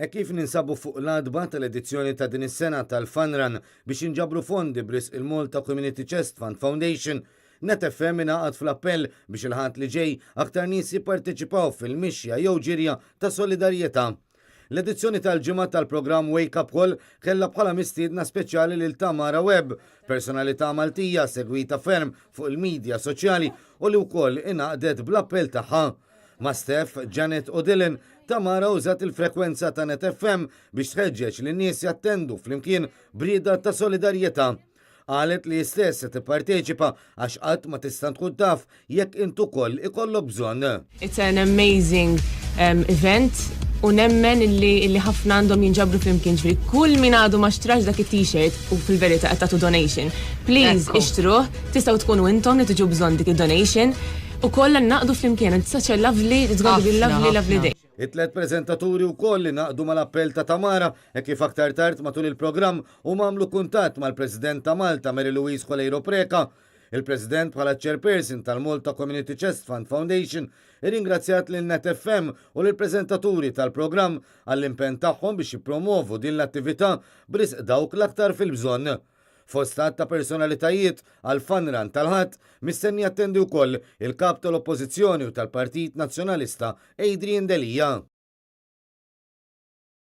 Hekk kif ninsabu fuq l-għatba tal-edizzjoni ta' din is-sena tal-Fun Run biex jinġabru fondi b'risq il-Malta Community Chest Fund Foundation, Net FM ingħaqad fl-appell biex il-Ħadd li ġej aktar nies jipparteċipaw fil-mixja jew ġirja ta' solidarjetà. L-edizzjoni tal-Ġimgħa tal-programm Wake Up Call kellha bħala mistiedna speċjali lil Tamara Webb, personalità Maltija segwita ferm fuq il-midja soċjali u li wkoll ingħaqdet bl-appell tagħha. Ma' Steph, Janet u Dylan, Tamara użat il-frekwenza ta' Net FM biex tħeġġeġ lin-nies jattendu flimkien b'rieda ta' solidarjetà. Qalet li hi stess se tipparteċipa għax qatt ma tista' tkun taf jekk int ukoll ikollok bżonn. It's an amazing um, event u nemmen illi, illi ħafna għandhom jinġabru flimkien ġifieri kull min għadu ma xtrax dak it-t-shirt u fil-verità qed tagħtu donation. Please ixtruh, tistgħu tkunu intom li tiġu bżonn dik id-donation. U kollha naqdu flimkien. It's such a lovely, it's going to be lovely, lovely day. It-tlet preżentaturi wkoll ingħaqdu mal-appell ta' Tamara hekk kif aktar tard matul il-programm huma għamlu kuntatt mal-President ta' Malta Mary Louise Coleiro Preca. Il-President bħala Chairperson tal-Malta Community Chest Fund Foundation irringrazzjat lil Net FM u lill-preżentaturi tal-programm għall-impenn tagħhom biex jippromovu din l-attività b'risq dawk l-aktar fil-bżonn. Fost għadd ta' personalitajiet għall-Fun Run tal-Ħadd, mistenni jattendi wkoll il-Kap tal-Oppożizzjoni u tal-Partit Nazzjonalista Adrian Delia.